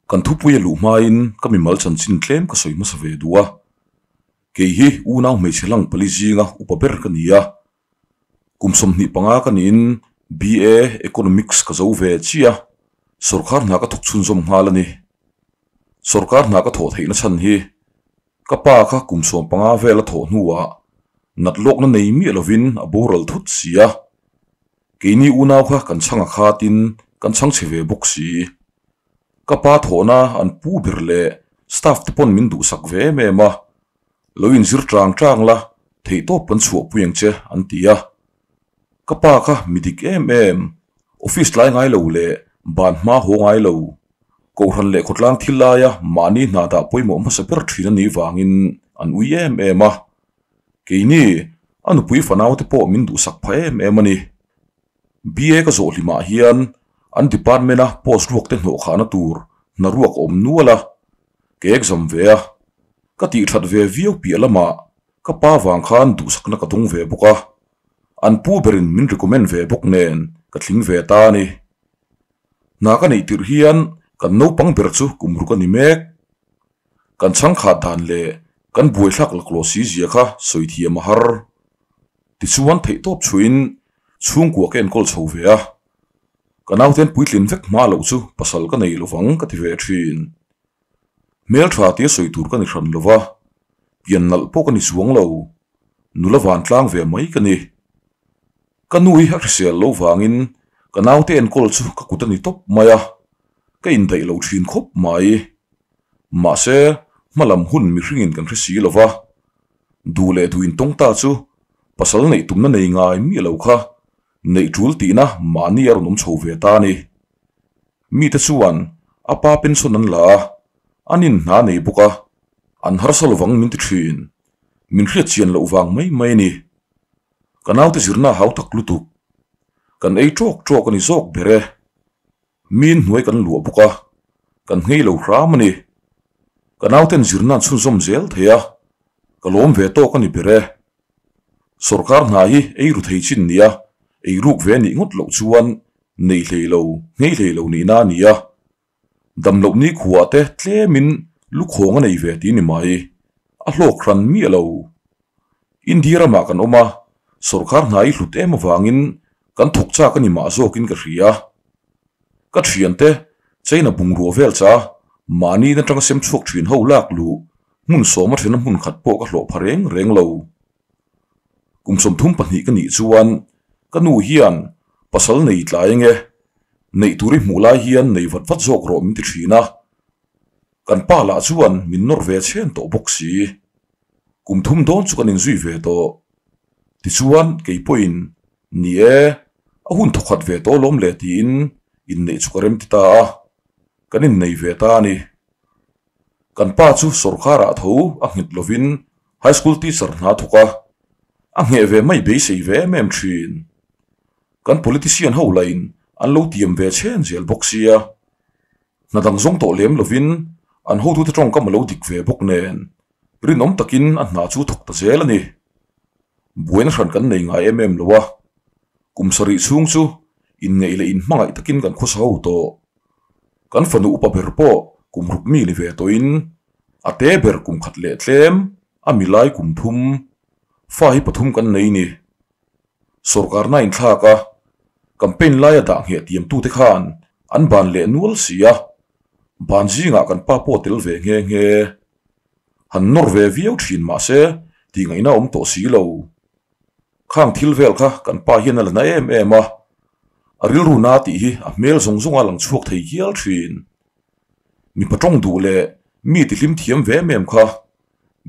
Kan thupui a luh hmain ka mimal chanchin tlem ka sawi hmasa ve duh a. Kei hi unau hmeichhe lang pali zinga upa ber ka ni a. Kum 25 ka niin BA Economics ka zo ve chiah a, sawrkar hna ka thawk chhunzawm nghal a ni. Sawrkar hna ka thawh theihna chhan hi ka pa kha kum 15 vel a thawh hnuah nat lawkna nei miah lovin a boral thut si a. Keini unau kha kan chhang a khatin kan chhang chhe ve bawk si. Ka pa thawhna an pu ber leh staff te pawn min duhsak ve em em a, lo inzir tang tang la theihtawp kan chhuahpui ang che an ti a. Ka pa kha mi dik em em, office tlai ngai lo leh ban hma haw ngai lo, kohhran leh khawtlang thil laia mahni hna dah pawimawh hmasa ber thin a nih vangin an ui em em a. Keini a nupui fanau te pawh min duhsak pha em em a ni. BA ka zawh hlimah hian an department a post ruak te hnawh khahna tur hna ruak a awm nual a, ka exam ve a, ka tih that ve viau piah lamah ka pa vang khan duhsakna ka dawng ve bawk a, an pu berin min recommend ve bawk nen ka tling ve ta a ni. Hna ka neih tirh hian kan naupang ber chu kum ruk a ni mek. Kan chhangkhat dan leh kan buaithlak laklawh si zia kha sawi thiam a har. Tichuan theihtawp chhuiin chhungkua ka enkawl chho ve a, ka nauten puitlin vek hma loh chu pasal ka nei lovang ka ti ve thin. Hmeltha tia sawi tur ka ni hran lova, pian nalh pawh ka ni chuang lo, nula vantlang ve mai ka ni. Ka nu hi a hrisel lo vangin ka naute enkawl chu ka kut a ni tawp mai a, ka indaih lo thin khawp mai. Mahse, hmalam hun mihringin kan hre si lova, Duh leh duh intawng ta chu pasal neih tumna nei ngai miah lo kha neih tul tihna mahni a rawn awm chho ve ta a ni. Mite chuan a pa pension an la a, an in hna nei bawk a, an harsa lovang min ti thin. Min hriat chian loh vang mai mai a ni. Ka naute zirna a hau tak lutuk. Kan ei tawk tawk a ni zawk ber e. Min hnuai kan luah bawk a, kan nghei lo hram a ni. Ka nauten zirna an chhunzawm zel thei a, ka lawm ve tawk a ni ber e. Sawrkar hna hi ei ru thei chin nia, ei ruk ve nih ngawt loh chuan nei hlei lo, nghei hlei lo nihna a ni a. Dam loh ni khuah te tlemin lukhawng a nei ve ti ni mai, a hlawk hran miah lo. India ramah kan awm a, sawrkar hna hi hlut em avangin kan thawk chak a ni mah zawkin ka hria. Ka thiante China bungrua vel cha mahni in atanga sem chhuak thin ho lak luh hmun sawma thena hmun khat pawh ka hlawh pha reng reng lo. Kum 32 ka nih chuan ka nu hian pasal nei tlai enge neih tur i hmuh lai hian nei vat vat zawk rawh min ti thin a. Kan pa lah chuan min nawr ve chhen tawh bawk si. Kum thum dawn chu kan inzui ve tawh. Tichuan kei pawhin ni e, a hun thawkhat ve tawh alawm le tiin inneih chu ka rem ti ta a, kan innei ve ta a ni. Kan pa chu sawrkarah tho a nghet lovin high school teacher hna thawk a, a ngheh ve mai beisei ve em em thin. Kan politician ho lahin an lo tiam ve chhen zel bawk sia. Hna dang zawng tawh lem lovin an hotute tawngkam a lo dik ve bawk nen rinawm takin a hna chu thawk ta zel a ni. Buaina hran kan nei ngai em em lo a, kum sarih chhung chu inngeih leh inhmangaih takin kan khawsa ho tawh. Kan fanu upa ber pawh kum ruk mi ni ve tawhin a te ber kum khat leh tlem a milai kum thum fa hi pathum kan nei ni. Sawrkarna inthlak a, campaign laia dah ngheh tiamtute khan an ban leh nual si a, ban zingah kan pa pawh tel ve nghe nghe. Han nawr ve viau thin mah se tih ngaihna awm tawh si lo. Khang thil vel kha kan pa hian a la na em em a, a rilru na tih hi a hmel zawng zawng a lang chhuak thei hial thin. Mipa tawng duh leh mi tihlim thiam ve em em kha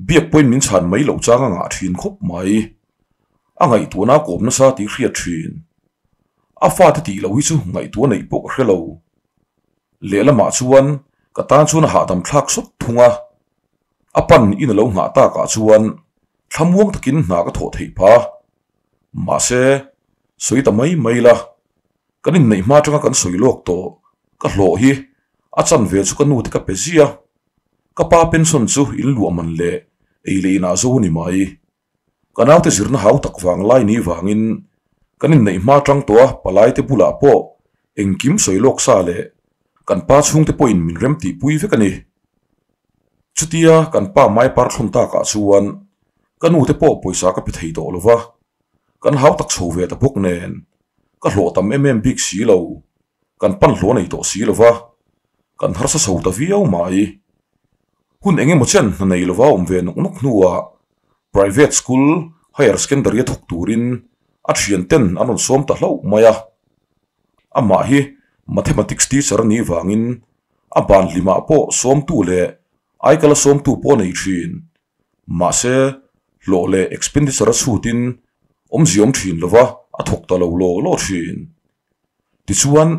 biak pawhin min chhan mai loh chang a ngah thin khawp mai. A ngaihtuahna a kawm nasa tih hriat thin. A fate tih loh hi chu ngaihtuah neih pawh ka hre lo. Lehlamah chuan ka tan chuan a hahdam thlak sawt thung a. A pan in a lo nghah takah chuan thlamuang takin hna ka thawh theih pha. Mahse, sawi ta mai mai la, kan inneih hma atanga kan sawi lawk tawh ka hlawh hi a chan ve chu ka nu te ka pe zia. Ka pa pension chu in luah man leh ei leh inah zo a ni mai. Ka naute zirna hau tak vang lai ni vangin kan inneih hma tang tawh a palaite bulah pawh engkim sawi lawk sa leh. Kan pa chhungte pawhin min rem tihpui vek a ni. Chutia kan pa mai par thlun takah chuan ka nu te pawh pawisa ka pe thei tawh lo va, kan hau tak chho ve ta bawk nen ka hlawh tam em em bik si lo, kan pan hlawh nei tawh si lo va, kan harsa chho ta viau mai. Hun eng emaw chen hna nei lova awm ve nawk nawk hnuah private school higher secondary a thawk turin a thian ten an rawn sawm ta hlauh mai a. Amah hi mathematics teacher a nih vangin a ban hlimah pawh sawmtu leh aikala sawmtu pawh a nei thin. Mahse, hlawh leh expenditure a chhutin awmzia awm thin lova a thawk ta lo law law thin. Tichuan,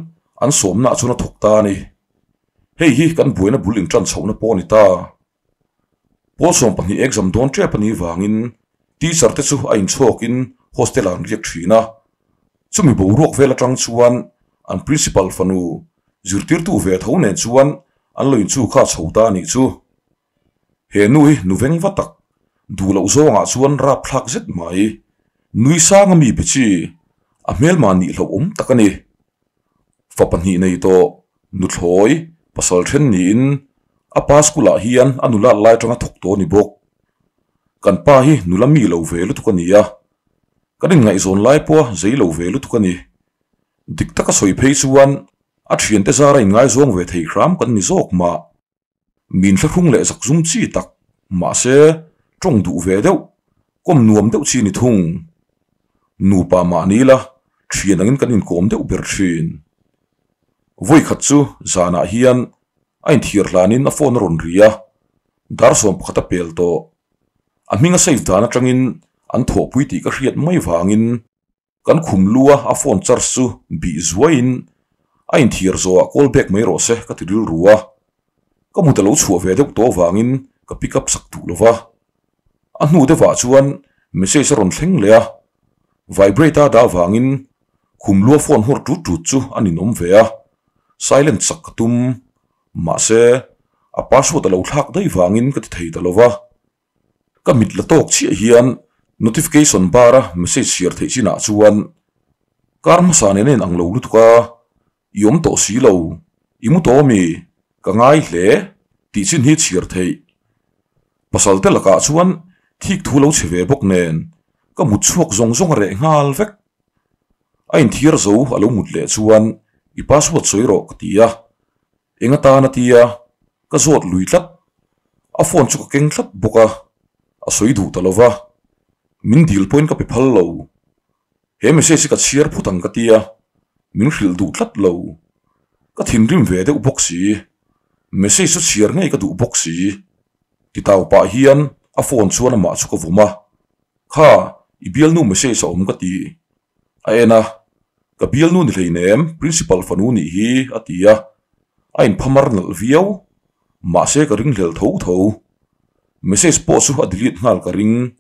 an sawmnaah chuan a thawk ta a ni. Hei hi kan buaina bul intan chhohna pawh a ni ta. Pawl 12 exam dawn tep a nih vangin teacher te chu a inchhawkin hostel ah an riak thin a. Chumi boruak vel atang chuan an principal fanu zirtirtu ve tho nen chuan an lo inchu kha chho ta a nih chu. He nu hi nu veng va tak, duh loh zawngah chuan rapthlak zet mai. Nui sang a mi be chi, a hmelma nih hlauhawm tak a ni. Fa pahnih nei tawh, nuthlawi, pasal then niin a pa school ah hian a nula lai atanga thawk tawh a ni bawk. Kan pa hi nula mi lo ve lutuk a ni a, kan inngaihzawn lai pawha zei lo ve lutuk a ni. Dik taka sawi phei chuan a thiante zara inngaizawng ve thei hram kan ni zawk mah. Min thlahrung leh zak zum chi tak, mahse tawng duh ve deuh, kawm nuam deuh chi ni thung. Nupa mahni la thian angin kan inkawm deuh ber thin. Vawikhat chu zanah hian a inthiar hlanin a phone a rawn ri a, dar 11 a pel tawh. A hming a save dan atangin an thawhpui tih ka hriat mai vangin Kan khum lu a a phone charge chu bih zuaiin a inthiar zawhah call back mai rawh se ka ti rilru a, ka mut a lo chhuah ve deuh tawh avangin ka pick up sak duh lova. A hnu deuhah chuan message a rawn thleng leh a, vibrate a dah avangin khum lua phone nghawr tut tut chu a ninawm ve a, silent sak ka tum. Mahse, a password a lo thlak daih vangin ka ti thei ta lova. Ka mit la tawk chiah hian notification bar a message chhiar theih chinah chuan kar hmasa nen a inang lo lutuk a, i awm tawh si lo, i mu tawh ami, ka ngai hle tih chin hi chhiar theih. Pasal te lakah chuan thik thu lo che ve bawk nen ka mut chhuak zawng zawng a reh nghal vek. A inthiar zo a lo mut leh chuan i password sawi rawh ka ti a. Eng atan a tia, ka zawt lui tlat. A phone chu ka keng tlat bawk a, a sawi duh ta lo va, min dil pawhin ka pe phal lo. He message hi ka chhiar phut ang ka tia, min hrilh duh tlat lo. Ka thinrim ve deuh bawk si, message chu chhiar ngei ka duh bawk si. Titau pah hian a phone chuan amah chu ka vawm a, Kha, i bialnu message a awm ka ti. A en a, Ka bialnu ni hleinem, Principal fanu nih hi, a ti a. A inphamar nalh viau. Mahse ka ringhlel tho tho. Message pawh chu a delete nghal ka ring.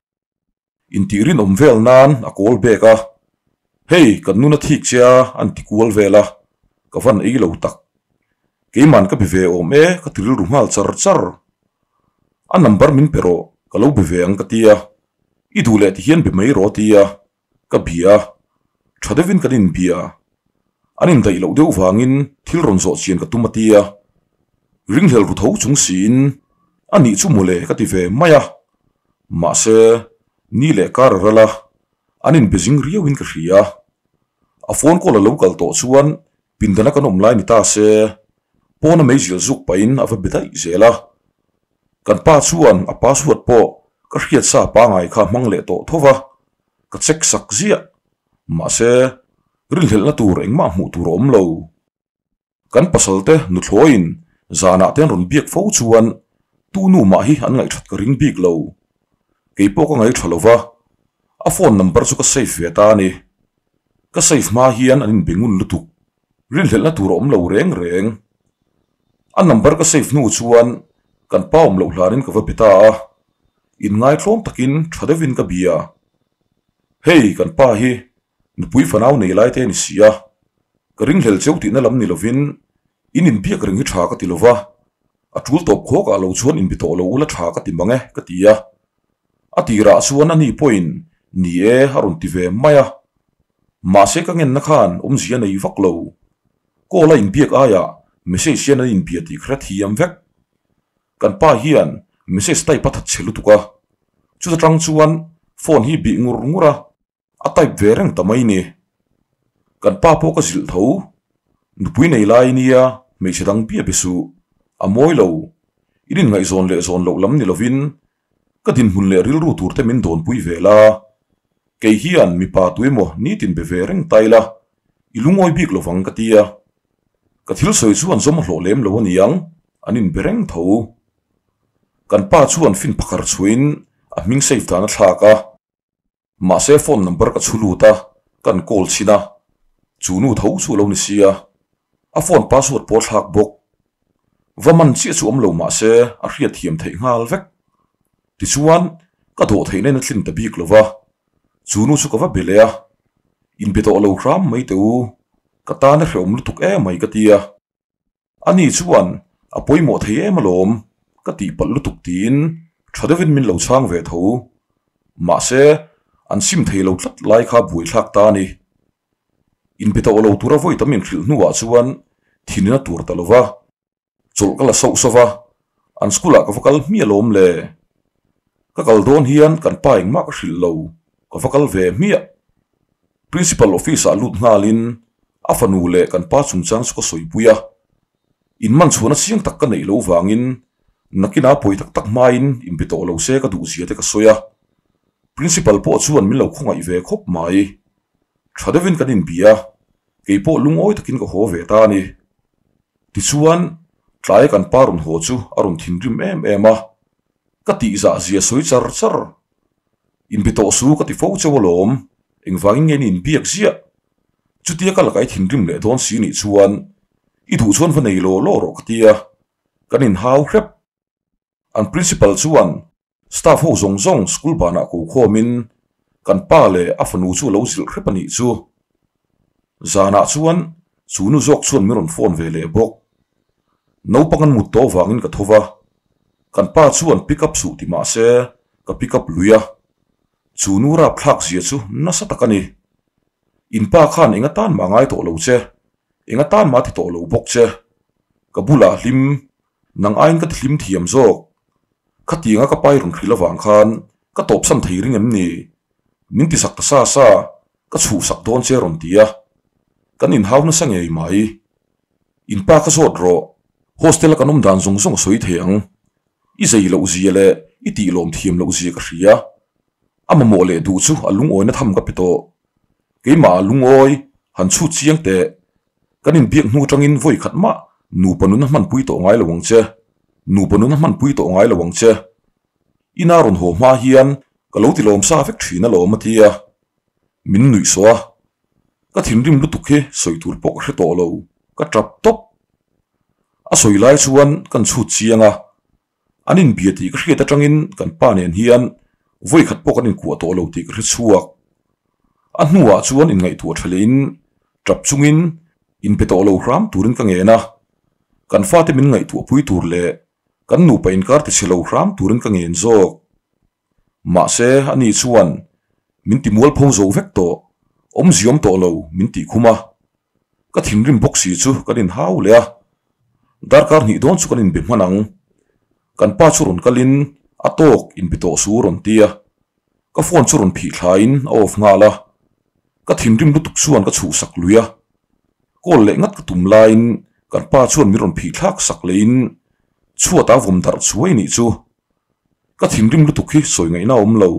Intih rinawm vel nan a call back a, Hei, kan nun a thik che a, an ti kual vel a. Ka van ei lo tak. Keiman ka be ve awm e, ka ti rilru nghal char char. A number min pe rawh, ka lo be ve ang ka ti a. I duh leh tihian be mai rawh a ti a. Ka bia a, tha deuhin kan inbia. An indaih loh deuh vangin thil rawn zawh chian ka tum a ti a. Ringhlel ru tho chung siin a nih chu mawle ka ti ve mai a. Mahse, ni leh kar a ral a, an inbe zing riauin ka hria. A phone call a lo kal tawh chuan pindana kan awm lai ni ta se, pawna meizial zuk pahin a va be daih zel a. Kan pa chuan a password pawh ka hriat sa pangai kha hmang leh tawh tho va, ka check sak ziah. Mahse, rinhlelhna tur engmah hmuh tur a awm lo. Kan pasal te nuthlawiin zanah te an rawn biak fo chuan tu nu mah hi an ngaihthat ka ring bik lo. Kei pawh ka ngaihṭha lo va, a phone number chu ka save ve ta a ni. Ka save hma hian an inbe ngun lutuk. Rinhlelhna tur a awm lo reng reng. A number ka save hnu chuan kan pa awm loh hlanin ka va be ta a, inngaithlawm takin tha deuhin ka bia. Hei kan pa hi nupui fanau nei lai te a ni si a, ka ringhlel cheu tihna lam ni lovin in inbiak reng hi tha ka ti lova, a tul tawp khawkah lo chuan inbi tawh lo ula tha ka ti mang e ka ti a. A tirah chuan ani pawhin ni e a rawn ti ve mai a, mahse ka ngenna khan awmzia nei vak lo. Call a inbiak aiah. Message hian an inbia tih ka hrethiam vek. Kan pa hian message type a that chhe lutuk a, chuta tang chuan phone hi bih ngur ngur a, a type ve reng ta mai ni. Kan pa pawh ka zilh tho, nupui nei lai nia hmeichhe dang bia be suh, a mawi lo, in inngaihzawn leh zawn loh lam ni lovin ka dinhmun leh rilru tur te min dawnpui ve la, kei hian mipa tuemaw nitin be ve reng ta ila, i lungawi bik lovang ka ti a. Ka thil sawi chuan zawm a hlawh lem lo a niang, an inbe reng tho. Kan pa chuan fin phakar chhuahin a hming save dan a thlak a. Mahse phone number ka chhu lut a, kan call chhin a, chu nu tho chu a lo ni sia, a phone password pawh a thlak bawk. Va man chiah chu awm lo mahse a hriatthiam theih nghal vek. Tichuan, ka dawh theihna in a tlin ta bik lo va, chu nu chu ka va be leh a, inbe tawh lo hram mai teh u, ka tan a hrehawm lutuk emai ka ti a. Ani chuan, A pawimawh thei em alawm, ka tih palh lutuk tiin tha deuhin min lo chhang ve tho. Mahse, an sim thei lo tlat lai kha buaithlak ta a ni. Inbe tawh lo tura vawi tam inhrilh hnuah chuan thin in a tur ta lo va. Chawlh ka la sauh sauh a, an school ah ka va kal hmiah alawm le. Ka kal dawn hian kan pa engmah ka hrilh lo, ka va kal ve hmiah. Principal office ah lut nghalin a fanu leh kan pa chungchang chu ka sawipui a. In man chhuahna chiang tak ka neih loh vangin nakinah pawi tak tak hmain inbe tawh lo se ka duh zia te ka sawi a. Principal pawh chuan min lo khawngaih ve khawp mai. Tha deuhin kan inbia a, keipawh lungawi takin ka haw ve ta a ni. Tichuan, tlaia kan pa rawn haw chu a rawn thinrim em em a, ka tihzah zia sawi char char. Inbe tawh su ka ti fo cheu alawm, engvangin nge ni inbiak ziah? Chutia ka lakah i thinrim leh dawn si nih chuan i duh chuan va nei law law rawh ka ti a, kan inhau hrep. An principal chuan Staff ho zawng zawng school banah ko khawmin kan pa leh a fanu chu a lo zilh hrep a nih chu. Zanah chuan chu nu zawk chuan min rawn phone ve leh bawk. Naupang an mut tawh vangin ka tho va, kan pa chuan pick up suh ti mah se ka pick up lui a. Chu nu rapthlak zia chu nasa tak a ni. In pa khan eng atan mah ngai tawh lo che, eng atan mah ti tawh lo bawk che. Ka bulah hlim Nang aiin ka ti hlim thiam zawk. Khatianga ka pai rawn hrilh avang khan ka tawpsan thei ring em ni? Min ti sak ta sa sa, ka chhuhsak dawn che rawn ti a. Kan inhau nasa ngei mai. In pa kha zawt rawh, hostel a kan awm dan zawng zawng a sawi thei ang. I zei loh zia leh i tih lawm thiam loh zia ka hria. A mamawh leh duh chu a lungawina tham ka pe tawh. Keimah a lungawi, han chhut chiang teh. Kan inbiak hnu atangin vawi khat mah nupa nun a hmanpui tawh ngai lo ang che, nupa nun a hmanpui tawh ngai lo ang che. Ina rawn haw hma hian ka lo ti lawm sa vek thin alawm a ti a, min nuih sawh a. Ka thinrim lutuk hi sawi tur pawh ka hre tawh lo, ka tap tawp. A sawi lai chuan kan chhut chiang a, an inbia tih ka hriat atangin kan pa nen hian vawi khat pawh kan inkuah tawh lo tih ka hre chhuak. A hnuah chuan inngaihtuah tha lehin tap chungin inpe tawh lo hram turin ka ngen a, kan fate min ngaihtuahpui tur leh kan nupa inkar ti chhe lo hram turin ka ngen zawk. Mahse ani chuan min ti mualpho zo vek tawh, awmziawm tawh lo min tih khum a. Ka thinrim bawk si chu kan inhau leh a, darkar hnih dawn chu kan inbe hman ang. Kan pa chu rawn kalin a tawk inbe tawh su rawn ti a, ka phone chu rawn phih thlain a off nghal a. Ka thinrim lutuk chuan ka chhuhsak lui a, call leh ngat ka tum laiin kan pa chuan min rawn phih thlak sak lehin chhuat a vawm darh chuai nih chu. Ka thinrim lutuk hi sawi ngaihna a awm lo.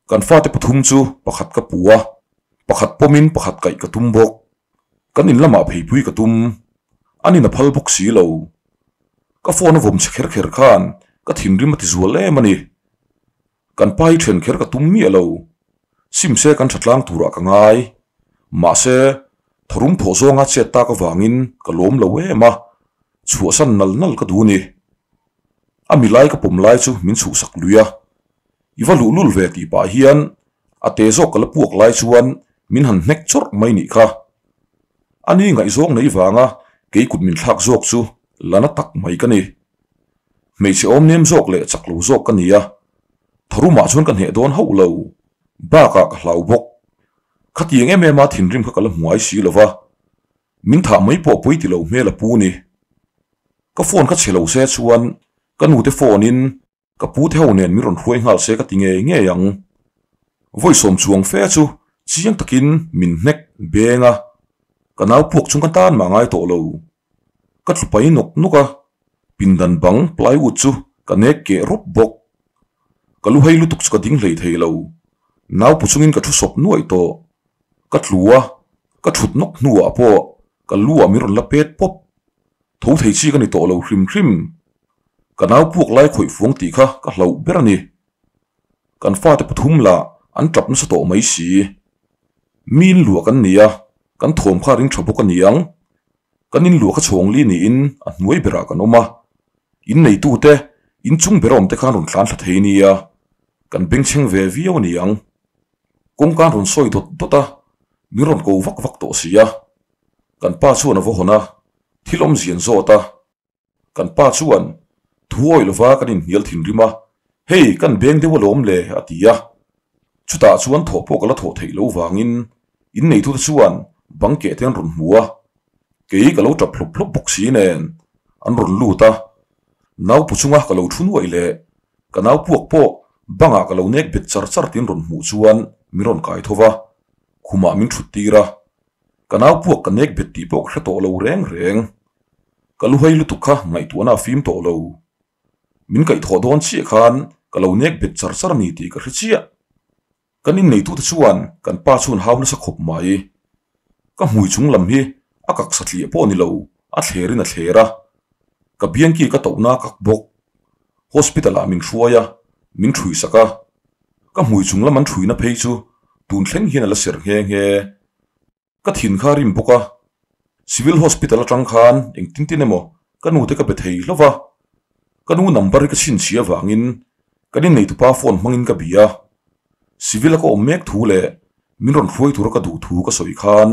Kan fate pathum chu pakhat ka pu a, pakhat pawmin pakhat kaih ka tum bawk. Kan in lamah pheipui ka tum. An in a phal bawk si lo. Ka phone a vawm che kher kher khan ka thinrim a ti zual em a ni. Kan pa hi then kher ka tum miah lo. Sim se kan tha tlang turah ka ngai. Mahse, tharum thawh zawnga chet tak avangin ka lawm lo em a, chhuahsan nal nal ka duh a ni. A milai ka pawm lai chu min chhuhsak lui a. I va luh lul ve tih pah hian a te zawk ka la puak lai chuan min han hnek chawrh mai nih kha. Ani ngaihzawng nei vanga kei kut min thlak zawk chu la na tak mai ka ni. Hmeichhe awm nem zawk leh chak lo zawk ka ni a, tharumah chuan ka hneh dawn hauh lo, bakah ka hlau bawk. Khatiang em em a thinrim kha ka la hmuai si lo va. Min thah mai pawh pawi ti lo hmel a pu ni. Ka phone kha chhe lo se chuan ka nute phone in ka pu te ho nen min rawn hruai nghal se ka ti ngei ngei ang. Vawi sawm chuang fe chu chiang takin min hnek beng a, ka nau puak chung ka tan mah ngai tawh lo. Ka thlu pai nawk nawk a, pindan bang plywood chu ka nek keh rawp bawk. Ka lu hei lutuk chu ka ding hlei thei lo. Nau pu chungin ka thu sawp nuaih tawh. Ka tlu a, ka thut nawk hnuah pawh ka lu ah min rawn la pet pawp. Tho thei chi ka ni tawh lo hrim hrim. Ka nau puak lai khawih fuang tih kha ka hlauh ber a ni. Kan fate pathum lah an tap nasa tawh mai si. Miin luah kan ni a, kan thawm kha ring tha bawk a ni ang. Kan in luah kha chhawng li niin a hnuai berah kan awm a. In neitute in chung ber awm te khan rawn tlan thla thei nia, kan bengchheng ve viau a ni ang. Kawngka an rawn sawi dawt dawt a, min rawn ko vak vak tawh si a. Kan pa chuan a va hawn a, thil awmzian zawt a. Kan pa chuan, Thu awih lova kan inhnial thinrim a, hei kan beng deuh alawm le, a ti a. Chutah chuan thawh pawh ka la thawh theih loh vangin inneitute chuan bang keh te an rawn hmu a, kei ka lo tap hlawp hlawp bawk si nen an rawn lut a. Nau pu chunga ka lo thu nuaih leh ka nau puak pawh bangah ka lo nek bet char char tiin rawn hmuh chuan min rawn kai tho va, khumah min thut tir a. Ka nau puak ka nek bet tih pawh ka hre tawh lo reng reng. Ka lu hei lutuk kha ngaihtuahna a fim tawh lo. Min kaihthawh dawn chiah khan ka lo nek bet char char a ni tih ka hre chiah. Kan inneitute chuan kan pa chuan hau nasa khawp mai. Ka hmui chung lam hi a kak satliah pawh a ni lo, a thlerin a thler a. Ka biangki ka tohna a kak bawk. Hospital ah min hruai a, min ṭhui sak a. Ka hmui chung lam an ṭhuina phei chu tun thleng hian a la ser nghe nghe. Ka thin kha a rim bawk a, Civil Hospital atang khan engtin tin emaw ka nu te ka be thei hlauh va, ka nu number hi ka chhinchhiah avangin kan inneitupa phone hmangin ka bia a, Civil a ka awm mek thu leh min rawn hruai tura ka duh thu ka sawi khan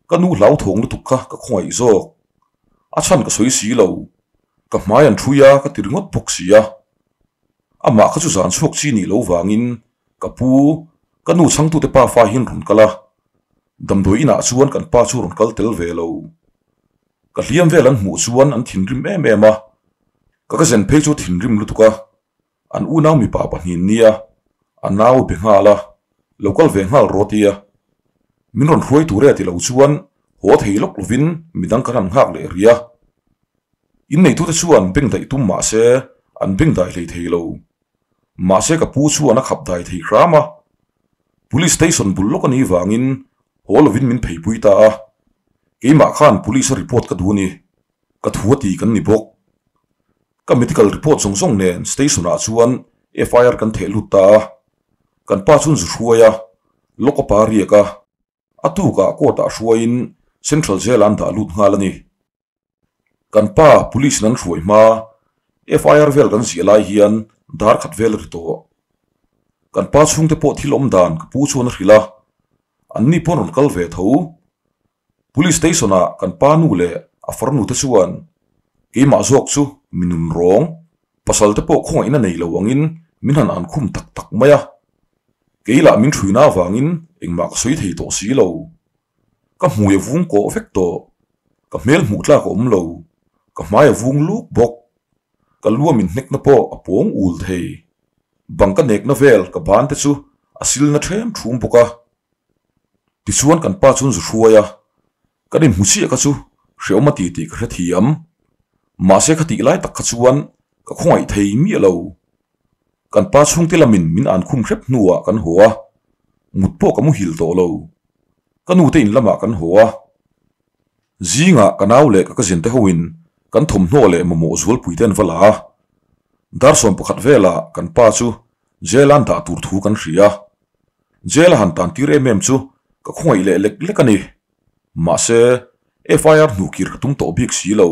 ka nu hlauthawng lutuk kha ka khawngaih zawk. A chhan ka sawi si lo, ka hmai an ṭhui a ka ti ringawt bawk si a. Amah kha chu zan chhuak chi nih loh vangin ka pu, ka nu chhangtute pafa hian rawn kal a, Damdawi inah chuan kan pa chu rawn kal tel ve lo. Ka hliam vel an hmuh chuan an thinrim em em a, ka ka zen phei chu thinrim lutuk a, an unau mipa pahnih nia, a nau be nghal a, lo kal ve nghal rawh tia. Min rawn hruai tur e ti lo chuan haw thei lawk lovin midang kan han nghak leh rih a. Inneitute chuan bengdaih tum mah se an bengdai hlei thei lo. Mahse ka pu chuan a khap dai thei hram a, Police station bul lawk a nih vangin haw lovin min pheipui ta a, keimah khan police a report ka duh a ni, ka thu a ti kan ni bawk. Ka medical report zawng zawng nen station ah chuan FIR kan theh lut ta a, kan pa chuan zu hruai a, lock up a riak a, a tukah court ah hruaiin Central Jail ah an dah lut nghal a ni. Kan pa police in an hruai hma FIR vel kan ziah lai hian dar khat vel a ri tawh. Kan pa chhungte pawh thil awm dan ka pu chuan a hrilh a, an ni pawh an rawn kal ve tho. Police station ah kan pa nu leh a farnu te chuan keimah zawk chu mi nun rawng, pasal te pawh khawngaihna nei lo angin min han an khum tak tak mai a. Kei lah min ṭhuina avangin engmah ka sawi thei tawh si lo. Ka hmui a vung kawh vek tawh. Ka hmel hmuh tlak a awm lo. Ka hmai a vung luk bawk. Ka lu a min hnekna pawh a pawng ul thei. Bang ka nekna vel ka ban te chu a silna ṭhem ṭhum bawk a. Tichuan kan pa chuan zu hruai a, kan inhmu chiah kha chu hreawm a ti tih ka hrethiam. Mahse kha tih lai tak kha chuan ka khawngaih thei miah lo. Kan pa chhungte lamin min an khum hrep hnuah kan haw a, mut pawh ka muhil tawh lo. Ka nute in lamah kan haw a, zingah ka nau leh ka cousin te hoin kan thawmhnaw leh mamawh zualpui te an va la a. Dar 11 velah kan pa chu jail an dah tur thu kan hria a. Jail a han tan tir em em chu ka khawngaih leh lek lek a ni. Mahse, FIR hnuhkir ka tum tawh bik si lo.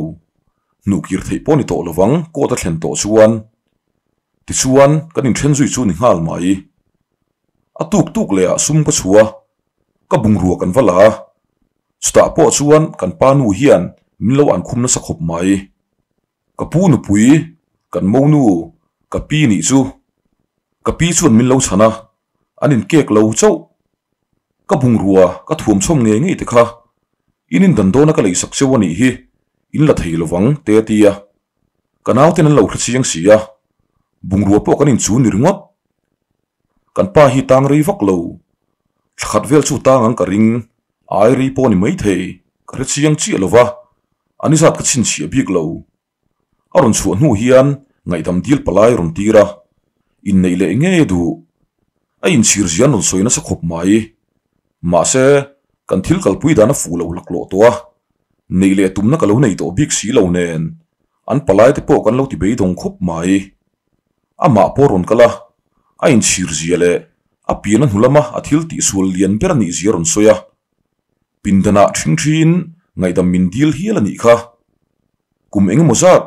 Hnuhkir theih pawh ni tawh lovang court a thlen tawh chuan. Tichuan, kan inthen zui chu ni nghal mai. A tuk tuk leh ah sum ka chhu a, ka bungrua kan va la a. Chutah pawh chuan kan pa nu hian min lo an khum nasa khawp mai. Ka pu nupui, kan monu, ka pi nih chu. Ka pi chuan min lo chhan a, an inkek lo chauh. Ka bungrua ka thuam chhawm ngei ngei te kha. In indan dawna ka leisak cheu a nih hi, in la thei lovang, te a ti a. Ka nauten an lo hre chiang si a, bungrua pawh kan inchu ni ringawt. Kan pa hi tang rei vak lo. Thla khat vel chu tang ang ka ring, a ai rei pawh a ni maithei, ka hre chiang chiah lo va, a ni zat ka chhinchhiah bik lo. A rawn chhuah hnu hian ngaihdam dil palai rawn tir a, inneih leh ngei a duh. A inchhir zia an rawn sawi nasa khawp mai. Mahse, kan thil kalpui dan a fuh loh laklawh tawh a, neih leh tumna ka lo nei tawh bik si lo nen, an palai te pawh kan lo ti beidawng khawp mai. Amah pawh rawn kal a, a inchhir zia leh a pian a hnu lama a thil tihsual lian ber a nih zia rawn sawi a. Pindanah ṭhingṭhiin ngaihdam min dil hial a nih kha. Kum eng emaw zat,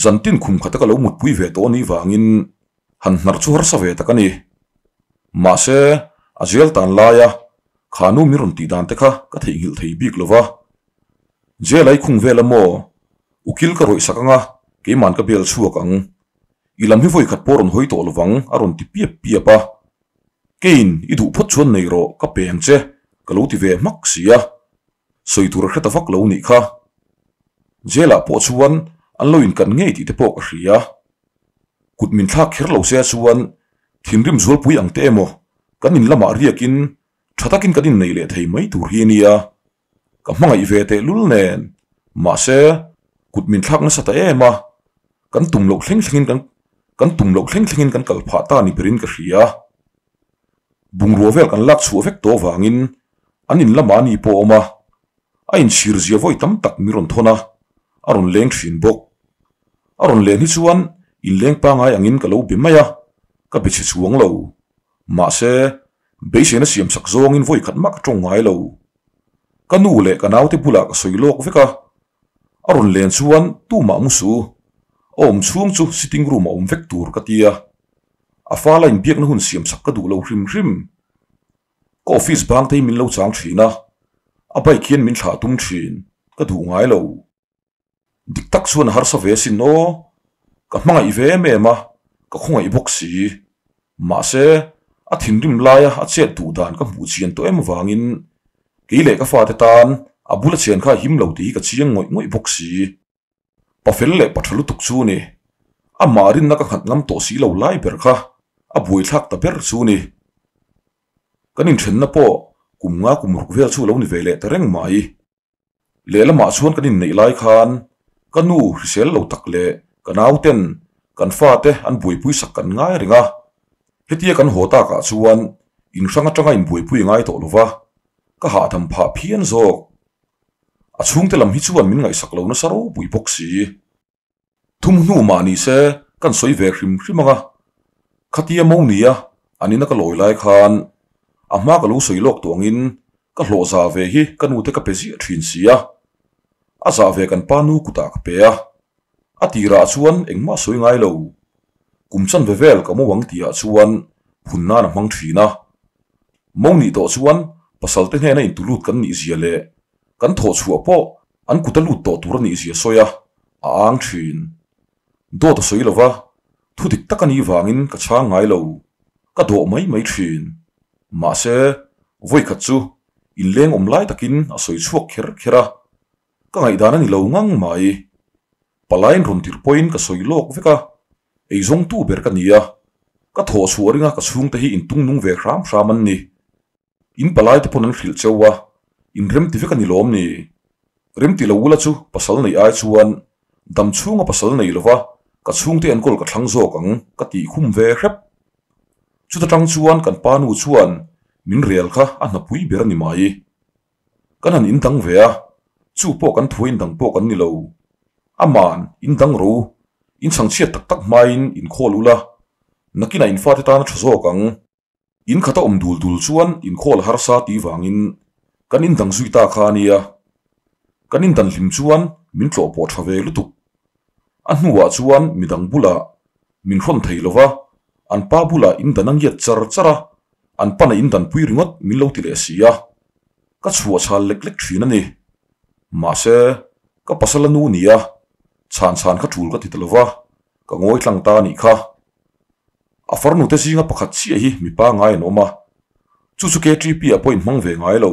zan tin khum khata ka lo mutpui ve tawh a nih vangin han hnar chu harsa ve tak a ni. Mahse, a jail tan laia kha nu min rawn tih dan te kha ka theihnghilh thei bik lo va. Jail ai khung vel a maw? Ukil ka rawih sak anga keiman ka bel chhuak ang. I lam hi vawi khat pawh rawn hawi tawh lovang a rawn ti piap piap a. Keiin i duh phawt chuan nei rawh ka pe ang che ka lo ti ve hmak si a. Sawi tur a hre ta vak lo nih kha. Jail ah pawh chuan an lo inkan ngei tih te pawh ka hria. Kut min thlak kher lo se chuan thinrim zualpui ang te emaw kan in lamah riakin tha takin kan innei leh thei mai tur hi a nia. Ka hmangaih ve tehlul nen mahse kut min thlak nasa ta em a, kan tum loh thleng thlengin kan kan tum loh thleng thlengin kan kal phah ta ni berin ka hria. Bungrua vel kan lak chhuah vek tawh avangin an in lamah ni pawh a awm a, a inchhir zia vawi tam tak min rawn thawn a, a rawn leng thin bawk. A rawn len hi chuan inleng pangai angin ka lo be mai a, ka be chhe chuang lo. Mahse, beiseina siam sak zawngin vawi khat mah ka tawng ngai lo. Ka nu leh ka naute bulah ka sawi lawk vek a, a rawn len chuan tumah mu su, a awm chhung chu sitting room a awm vek tur ka ti a. A fala inbiakna hun siam sak ka duh lo hrim hrim. Ka office bang te hi min lo chang thin a, a bike hian min thlah tum thin, ka duh ngai lo. Dik tak chuan a harsa ve asin aw, ka hmangaih ve em em a, ka khawngaih bawk si. Mahse, a thinrim laia a chet duh dan ka hmuh chian tawh em avangin kei leh ka fate tan a bula chen kha a him lo tih hi ka chiang ngawih ngawih bawk si. Pa fel leh pa tha lutuk chu ni. Amah rinna ka nghat ngam tawh si lo lai ber kha a buaithlak ta ber chu ni. Kan inthenna pawh kum nga kum ruk vel chu lo ni ve leh ta reng mai. Lehlamah chuan kan inneih lai khan ka nu hrisel lo tak leh ka nauten kan fate an buaipui sak kan ngai reng a. Hetia kan haw takah chuan inhrang atanga inbuaipui a ngai tawh lo va, ka hahdam phah phian zawk. A chhungte lam hi chuan min ngaihsak lo nasa ropui bawk si. Thum hnu mah ni se kan sawi ve hrim hrim ang a, khatia mo nia an ina ka lawi lai khan a hma ka lo sawi lawk tawh angin ka hlawh za ve hi ka nute ka pe ziah thin si a, a zah ve kan pa nu kutah ka pe a, a tirah chuan engmah sawi ngai lo. Kum chanve vel ka mo ang tihah chuan phun nan a hmang thin a. Mo nih tawh chuan pasal te hnena intulut kan nih zia leh kan thawh chhuah pawh an kut a lut tawh tur a nih zia sawi a, a ang thin. Dawt a sawi lo va, thu dik tak a nih vangin ka chhang ngai lo, ka dawh mai mai thin. Mahse, vawikhat chu inleng awm lai takin a sawi chhuak kher kher a, ka ngaihdan a ni lo ngang mai. Palaiin rawn tirh pawhin ka sawi lawk vek a, eizawngtu ber ka ni a, ka thawh chhuah ringa ka chhungte hi intungnung ve hram hram an ni. In palai te pawn an hrilh cheu a, in rem ti vek a ni lawm ni? Rem ti lo ula chu pasal nei ai chuan dam chhunga pasal nei lova ka chhungte enkawl ka thlang zawk ang ka tih khum ve hrep. Chuta tang chuan kan pa nu chuan min rel kha a hnapui ber a ni mai. Kan han indang ve a, chu pawh kan thua indang pawh kan ni lo. Aman, indang ro, in chhangchhiat tak tak hmain inkhawl ula, nakinah in fate tan a tha zawk ang. In khat a awm dul dul chuan inkhawl harsa tih vangin kan indang zui ta kha a nia. Kan indan hlim chuan min tlawh pawh tha ve lutuk. A hnuah chuan midang bulah min hrawn thei lo va, an pa bulah indan a ngiat char char a, an pana indan pui ringawt min lo ti leh si a. Ka chhuah chhal lek lek thin a ni. Mahse, ka pasal a nu nia, chhan chhan kha tul ka ti ta lo va, ka ngawi tlang ta a nih kha. A farnute zinga pakhat chiah hi mipa ngai an awm a, chu chu KTP ah pawh inhmang ve ngai lo.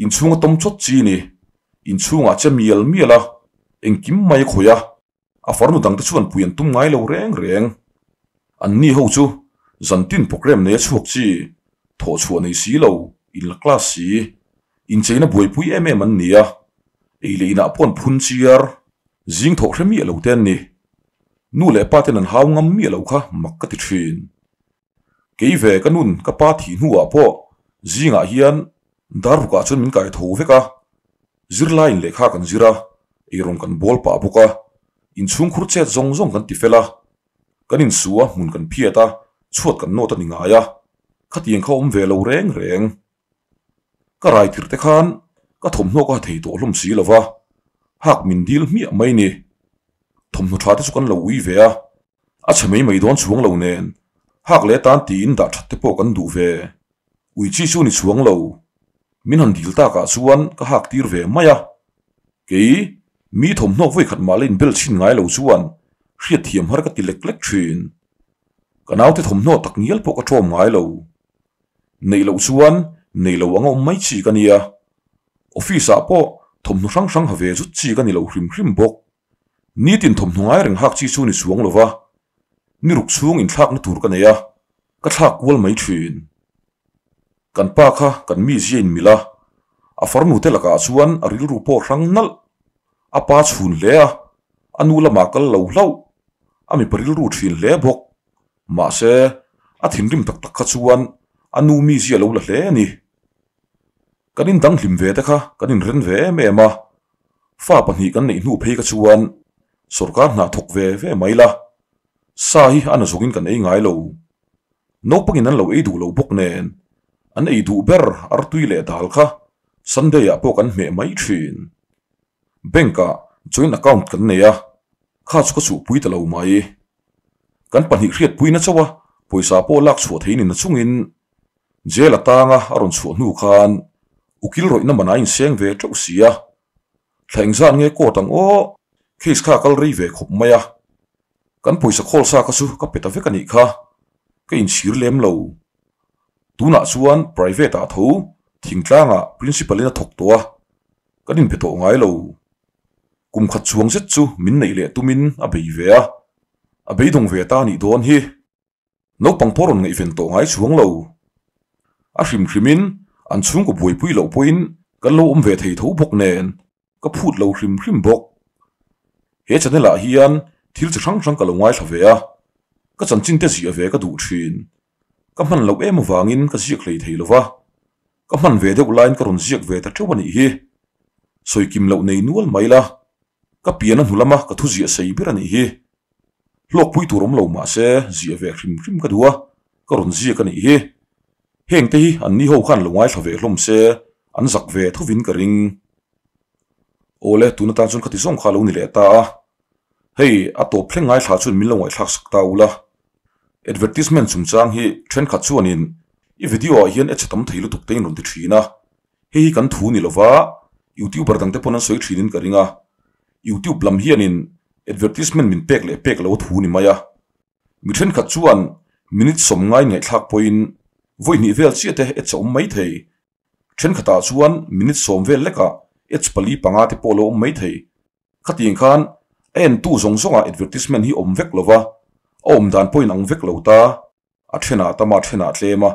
Inchhunga tawm chawt chi ni. Inchhungah che mial mial a, engkim mai a khawih a, a farnu dangte chuan pui an tum ngai lo reng reng. Anni ho chu zantin programme nei a chhuak chi, thawhchhuah nei si lo, inla class si, incheina buaipui em em an ni a, ei leh inah pawh an phun chiar, zing thawh hre miah lo te an ni. Nu leh pa ten an hau ngam miah lo kha mak ka ti thin. Kei ve ka nun ka pa thih hnuah pawh zingah hian dar rukah chuan min kai tho vek a, zirlaiin lehkha kan zir a, eirawng kan bawl pah bawk a, inchhungkhur chet zawng zawng kan ti fel a, kan insu a hmun kan phiat a, chhuat kan nawt a ni ngai a, khatiang kha awm ve lo reng reng. Ka rai tirh te khan ka thawmhnaw ka ha thei tawh hlawm si lo va, hak min dil hmiah mai ni. Thawmhnaw tha te chu kan lo ui ve a, A chhe mai mai dawn chuang lo nen, hak leh tan tiin dah that te pawh kan duh ve. Ui chi chu ni chuang lo. Min han dil takah chuan ka hak tir ve mai a. Kei, mi thawmhnaw vawi khat mah la inbel chhin ngai lo chuan hriatthiam har ka ti lek lek thin. Ka naute thawmhnaw tak ngial pawh ka ṭawm ngai lo. Neih loh chuan nei lo anga awm mai chi ka nia. Office ah pawh thawmhnaw hrang hrang ha ve zut chi ka ni lo hrim hrim bawk. Nitin thawmhnaw ngai reng hak chi chu ni chuang lova, ni ruk chhung inthlakna tur ka nei a, ka thlak kual mai thin. Kan pa kha kan mi zia in milh a, a farnu te lakah chuan a rilru pawh hrang nalh. A pa chhun hle a, a nu lamah kal lo hlauh. A mipa rilru thin hle bawk. Mahse, a thinrim tak tak kha chuan a nu mi zia lo la hle a ni. Kan indang hlim ve te kha kan inren ve em em a, fa pahnih kan neih hnu phei kha chuan sawrkar hna thawk ve ve mai la, sa hi a na zawngin kan ei ngai lo. Naupangin an lo ei duh lo bawk nen, an ei duh ber artui leh dal kha Sunday ah pawh kan hmeh mai thin. Bank ah joint account kan nei a, kha chu ka chuhpui ta lo mai. Kan pahnih hriatpuina chauh a, pawisa pawh lak chhuah thei ni na chungin Jail atanga a rawn chhuah hnu khan ukil rawihna man a inseng ve teuh si a, thla engzat nge court ang aw, case kha a kal rei ve khawp mai a, kan pawisa khawl sa kha chu ka pe ta vek a nih kha, ka inchhir lem lo. Tunah chuan private ah tho thingtlangah principal in a thawk tawh a, kan inbe tawh ngai lo. Kum khat chuang zet chu min neih leh tumin a bei ve a, a beidawng ve ta a nih dawn hi. Naupang pawh rawn ngaihven tawh ngai chuang lo. A hrim hrimin an chhungkaw buaipui loh pawhin kan lo awm ve thei tho bawk nen ka phut lo hrim hrim bawk. He channel ah hian thil chi hrang hrang ka lo ngaithla ve a, ka chanchin te ziah ve ka duh thin. Ka hman loh em avangin ka ziak hlei thei lova, ka hman ve deuh laiin ka rawn ziak ve ta teuh a nih hi. Sawi kim loh nei nual mai la, ka pian a hnu lama ka thu ziah sei ber a nih hi. Hlawkpui tur awm lo mah se ziah ve hrim hrim ka duh a, ka rawn ziak a nih hi. Heng te hi an ni ho khan lo ngaithla ve hlawm se an zak ve thovin ka ring. Awle, tun atan chuan ka ti zawng kha a lo ni leh ta a. Hei, a tawp thleng ngaithla chuan min lo ngaihthlak sak ta ula. Advertisement chungchang hi thenkhat chuanin i video ah hian ads a tam thei lutuk te in rawn ti thin a. Hei hi kan thu ni lova, YouTuber dangte pawn an sawi thinin ka ring a. YouTube lam hianin advertisement min pek leh pek lo thu ni mai a. Mi thenkhat chuan minute sawm ngai ngaihthlak pawhin vawi hnih vel chiah te ads a awm mai thei. Thenkhatah chuan minute sawm vel lekah ads pali panga te pawh a lo awm mai thei. Khatiang khan a entu zawng zawngah advertisement hi awm vek lova, a awm dan pawhin ang vek lo ta. A thenah tam a, a thenah tlem a,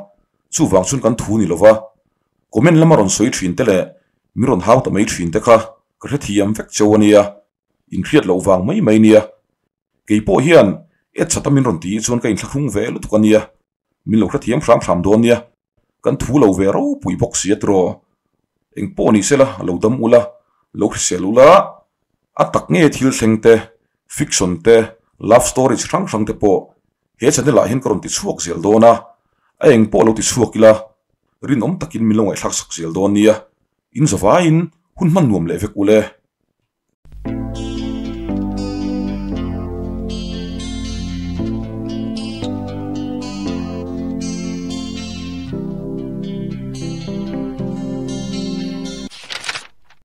chuvang chuan kan thu ni lova, comment lama rawn sawi thin te leh min rawn hau ta mai thin te kha ka hrethiam vek cheu a nia, inhriat loh vang mai mai nia. Kei pawh hian Ed chhata min rawn tih chuan ka inthlahrung ve lutuk a nia, min lo hrethiam hram hram dawn nia, kan thu lo ve ropui bawk si a tiraw. Engpawh ni sela lo dam ula, lo hrisel ula, a tak nge thil thleng te, fiction te, love story chi hrang hrang te pawh he channel ah hian ka rawn ti chhuak zel dawn a, a eng pawh lo ti chhuak ila, rinawm takin min lo ngaihthlak sak zel dawn nia, in zavaiin hun hman nuam leh vek ule.